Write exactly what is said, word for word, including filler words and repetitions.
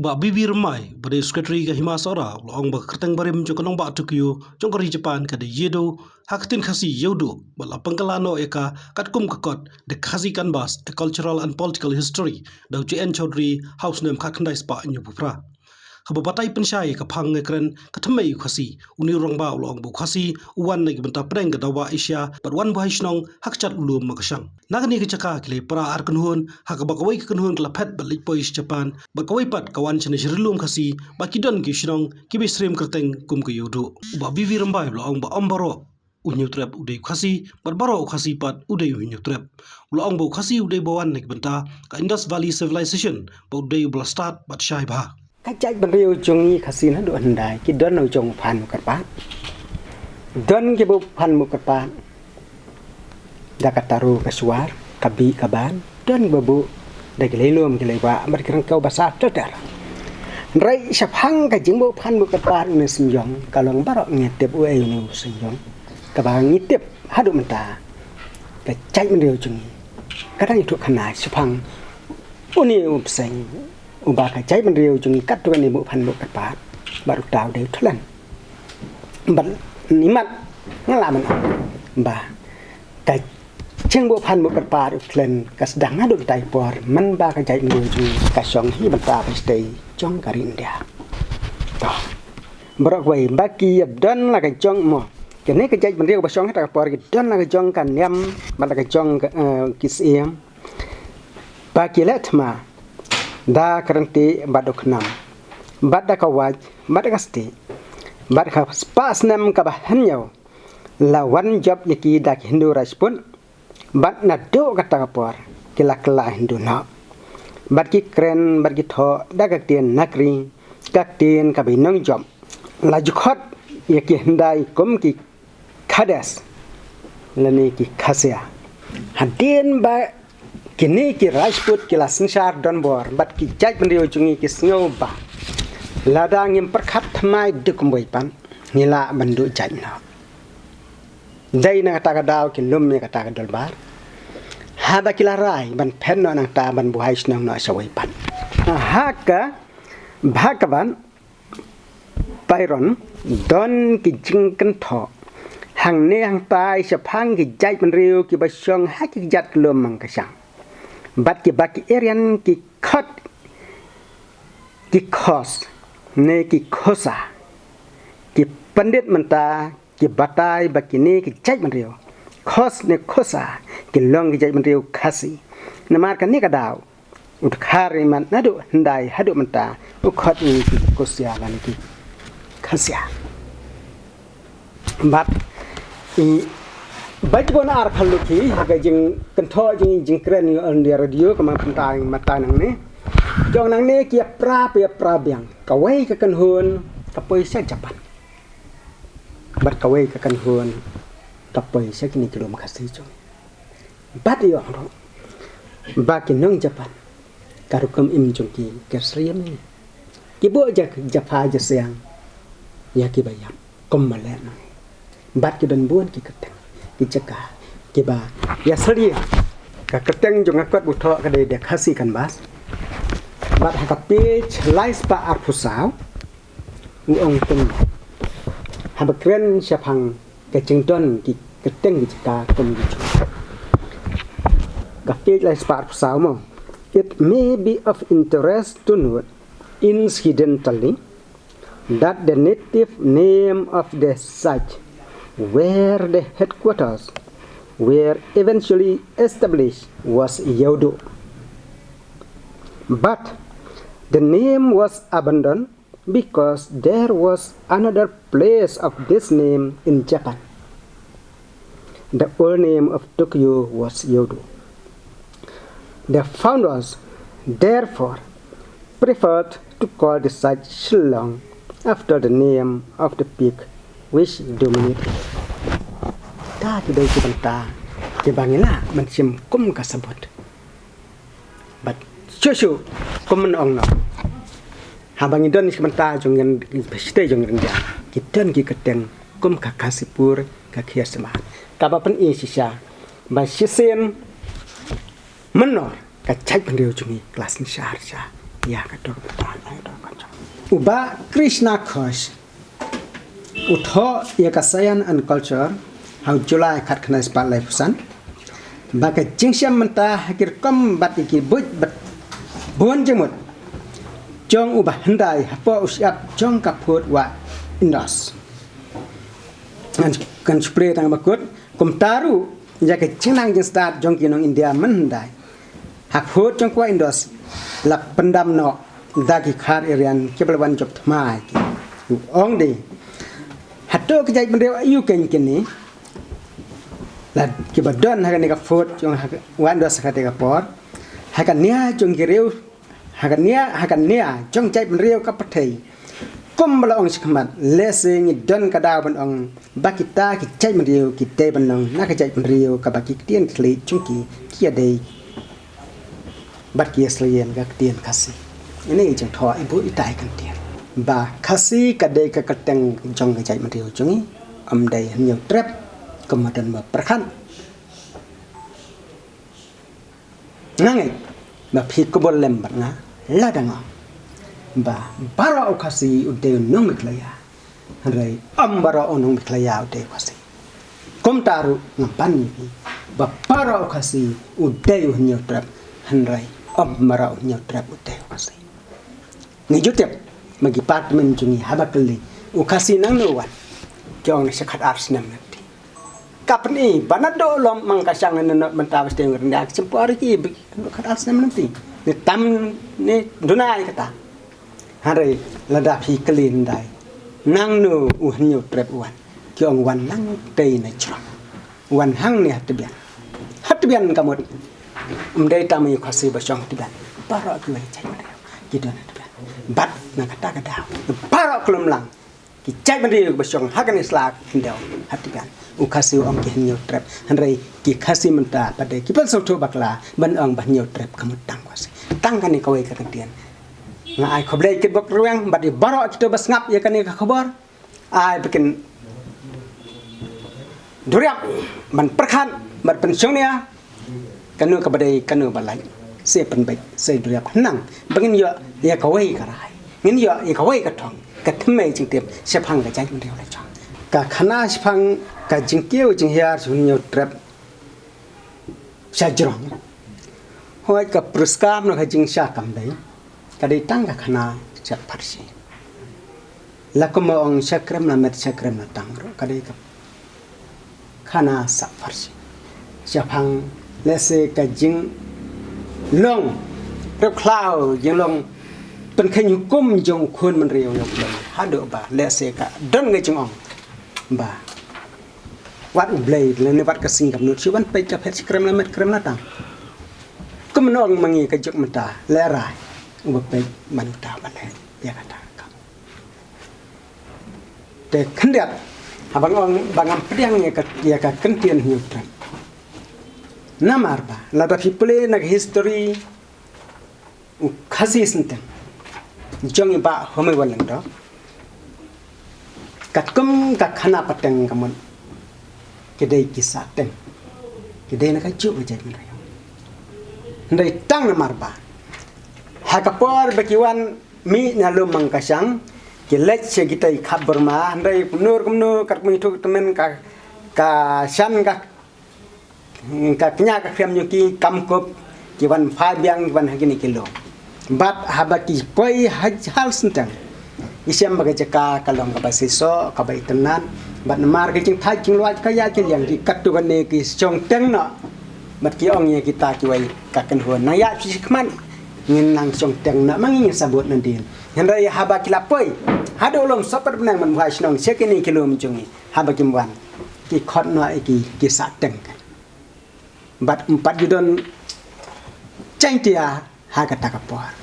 Bah B B Rymbai, ba dei Secretary ka Hima Sohra, u la ong ba ka kyrteng barim jong ka nongbah Tokyo jong ka ri Japan ka dei Yedo, ha ka ktien Khasi Yewduh, bad la pynkylla noh ïa ka katkum ka kot The Khasi Canvas, A Cultural and Political History, da u J N Chaudhary, ha u snem khatkhyndai spah hynñiewphew phra. Kaba batai pynshai ïa ka phang ngi kren ka thymmei u Khasi, une u rangbah u la ong ba u Khasi u wan na ki bynta pdeng ka dawa Asia, bad wan buhai shnong ha ka jait u lum ma ka shang. Na kane ka jaka ki la ïapra ar kynhun, ha kaba kawei ka kynhun ka la phet bad leit poi sha Japan, bad kawei pat ka wan shane sha ri lum Khasi, ba ki don ki shnong kiba ïasyriem kyrteng kum ka Yewduh. U Bah B B Rymbai u la ong ba ym baroh u Hynñiewtrep u dei u Khasi, bad baroh u Khasi pat u dei u Hynñiewtrep. U la ong ba u Khasi u dei ba wan na ki bynta ka Indus Valley Civilization, bad u dei uba la stad bad shai bha. Ka jaitbynriew jong ngi Khasi naduh hyndai ki don u jong u Phan u Kyrpad. Don kiba buh Phan u Kyrpad da ka taru ka shuwar, ka bih ka ban, don kiba buh da ki lei lum ki lei wah, bad ki ryngkew basa ter ter. Hynrei shaphang ka jingbuh Phan u Kyrpad une u Synjong, ka long baroh ngi tip uei une u Synjong. Kaba ngi tip haduh mynta, ka jaitbynriew jong ngi ka dang ïathuh khana shaphang une u bseiñ, uba ka jaitbynriew jong ngi katto katne buh Phan buh Kyrpad, bad uta u dei u Thlen. Bad imat nga lah ban ong ba ka jingbuh Phan buh Kyrpad u Thlen ka sdang naduh mynta i por, mynba ka jaitbynriew jong ngi ka shong hi bynta ba shatei jong ka ri India. To. Baroh kawei ba ki ïa don la ka jong mo. Kane ka jaitbynriew ba shong ha kata ka por ki don la ka jong ka niam, bad la ka jong ka, eh, ki syiem. Ba ki leh thma da ka ryntih bad u khnam, bad da ka wait, bad da ka stieh. Bad ka spah snem kaba hynñiew la wan jop ïa ki da ki Hindu Rajput. Bad naduh kata ka por ki la kylla Hindu noh. Bad ki kren bad ki thoh da ka ktien Nagri, ka ktien kaba nongjop. La ju khot ïa ki hyndai kum ki Khades lane ki Khasia. Hadien ba kine ki Rajput ki la synshar donbor, bad ki jaitbynriew jong ngi ki sngew ba lada ngim pyrkhat thymmai duk kumwei pat, ngi lah ban duh jait noh. Dei na kata ka daw ki lum ïa kata ka dorbar, haba ki la rai ban phet noh nangta ban buhai shnong noh shawei pat. Ha ka Bhagabad Pairon don ki jingkynthoh hangne hangtai shaphang ki jaitbynriew kiba shong ha ki kjat ki lum mang ka shang. Bad kiba ki Aryan ki khot ki Khos ne ki Khosa. Ki pyndiat mynta ki batai ba kine ki jaitbynriew Khos ne Khosa ki long ki jaitbynriew Khasi. Namar kane ka daw u Dkhar imat naduh hyndai haduh mynta u khot ïa ki Khosia lane ki Khasia. Bad i, bad bun ar phalu ki ha ka jingkynthoh jing, jingkren ïa All India Radio ka man pyntai mynta nangne. Jong nangne ki ïapra, ïapra biang. Kawei ka kynhun ka poi sha Japan, bad kawei ka kynhun ka poi sha kine ki lum Khasi jong. Bad ïoh ruh ba ki nong Japan ka rukom im jong ki ka syriem ïa ngi. Ki buh ja, japha jasiang ïa kiba ïap kum ma leh nangne. Bad ki don bun ki kyrteng ki jaka kiba ïa syriem. Ka kyrteng jong ka kot ba thoh ka dei The Khasi Canvas. Bad ha ka page lai spah arphew saw u ong kumne, haba kren shaphang ka jingdon ki kyrteng ki jaka kum ki jong. Ka page lai spah arphew saw mo. It may be of interest to note incidentally that the native name of the site where the headquarters were eventually established was Yewduh. But the name was abandoned because there was another place of this name in Japan. The old name of Tokyo was Yewduh. The founders, therefore, preferred to call the site Shillong after the name of the peak which dominated it. Ta ki dei ki bynta kiba ngi lah ban shim kum ka sabut. Bad shuh shuh kum ban ong noh, haba ngi don ki bynta jong ngi, ba shatei jong ngi, ki don ki kyrteng kum ka Khasipur, ka Khiarsima. Kaba pyni shisha ba shisien mynno ka jaitbynriew jong ngi ka la synshar sha ïa kato ka bynta, ïa kato ka bynta. U Bah Krishna Ghosh u thoh ïa ka Science and Culture ha u July khatkhyndai spah laiphew san ba ka jingshem mynta ha ki rukom bad ïa ki buit bad bun jingmut jong u bahyndai hapoh u shyiap jong ka phud wah Indus. Ngan, ngan shu plie tang ba kut, kumta ruh ïa ka jingnang jingstad jong ki nong India mynhyndai ha phud jong ka wah Indus la pyndam noh da ki khar Aryan kiba la wan jop thma ïa ki. U ong de, hato ki jaitbynriew aïu keiñ kine la kiba don ha kane ka phud jong ha ka wah Indus ha kata ka por, ha ka nia jong ki riew, ha ka nia, ha ka nia jong jaitbynriew ka pyrthei. Kumba la ong shakhmat, lehse ngi don ka daw ban ong ba kita ki jaitbynriew ki dei ban long na ka jaitbynriew kaba ki ktien ki khlieh jong ki ki ïadei bad ki ïaslem ka ktien Khasi. Ine i jingthoh i buh itai ka ktien ba Khasi ka dei ka kyrteng jong ka jaitbynriew jong ngi, ym dei Hynñiewtrep kumba don ba pyrkhat. Nga ngeit ba phi khublei lem bad nga lada nga ong ba baroh u Khasi u dei u nong Meghalaya, hynrei ym baroh u nong Meghalaya u dei u Khasi. Kumta ruh nga ban ïa phi ba baroh u Khasi u dei u Hynñiewtrep, hynrei ym baroh u Hynñiewtrep u dei u Khasi. Ngi ju tip ma ki department jong ngi haba kylli u Khasi nangno wan, ki ong sha khatar snem na phi. Ka pyni ba naduh lum mang ka shang na mynta ba sdang ryndia ka shim por ki ba khatar snem na phi. Ngi tam ngi duna ïa kata. Hynrei lada phi kylli hyndai, nangno u Hynñiewtrep u wan, ki ong wan nangtei na jrong, wan hangne ha Tbian. Ha Tbian ka mut ym dei tang ma u Khasi ba shong ha Tbian, baroh kiwei jaitbynriew ki don ha Tbian. Bad na kata ka daw baroh ka lum lang ki jaitbynriew ba shong ha kane sla khyndew ha Tbian, u Khasi u ong ki Hynñiewtrep, hynrei ki Khasi mynta pat de ki pynsngewthuh bakla ban ong ba Hynñiewtrep ka mut tang Khasi. Tang kane kawei ka ktien. Nga ai khublei kitbok rwiang bad ïa baroh kito ba sngap ïa kane ka khubor. Ai ba kin duriap ban pyrkhat bad pynshongnia kano kaba dei kano ba lait. Sa pynbeit sa duriap khnang ba ngin ïoh ïa kawei ka rai, ngin ïoh ïa kawei ka thong, ka thymmei jingtip shaphang ka jaitbynriew la jong. Ka khana shaphang ka jingkiew jinghiar jong u Hynñiewtrep sha jrong. Hooid, ka pyrshah na ka jingshah kam dei, ka dei tang ka khana sha pharshi. La kumba ong sha Krem Lamet sha Krem Latang ruh ka dei ka khana sha pharshi. Shaphang lehse ka jinglong rep khlaw, jinglong pynkheiñ hukum jong u khun bynriew ïa u Blei, haduh ba lehse ka don ka jingong ba wat u Blei lane wat ka Sngi Kamnut shu ban peit ka phet sha Krem Lamet Krem Latang. Kumno ong ma ngi ka juk mynta, lehrai uba peit ban uta ba leh ïa kata ka kam. Te khyndiat haba nga ong ba ngam pdiang ïa ka, ïa ka ktien Hynñiewtrep. Namar ba lada phi pule na ka history u Khasi Synteng jong i Bah Homi Wahlyngdoh, katkum ka khana pateng ka mut ki dei ki Sahteng, ki dei na kajuh ka jaitbynriew. Hynrei tang namar ba ha ka por ba ki wan mih na lum Mangkashang, ki leit sha kitai khap Burma, hynrei kumno kumno katkum i thuk tymmen ka, ka shan ka ka kñia ka khriam jong ki kam kup, ki wan phai biang, ki wan ha kine ki lum. Bad haba ki poi ha, ha Synteng, i shem ba ka jaka ka long kaba seisoh, kaba itynnad. Bad namar ka jingthait jingluid ka ïaid ka liang, ki katto katne ki shong teng noh. Bad ki ong ïa kita kiwei ka kynhun, nang ïaid sha khmat, ngin nang shong teng noh ma ngi, ngin sa bud nadien. Hynrei haba ki la poi haduh lum sohpet bneng ban buhai shnong sha kine ki lum jong ngi, haba kim wan, ki khot noh ïa ki, ki Sahteng. Bad ym pat ju don Jaiñtia ha kata ka por.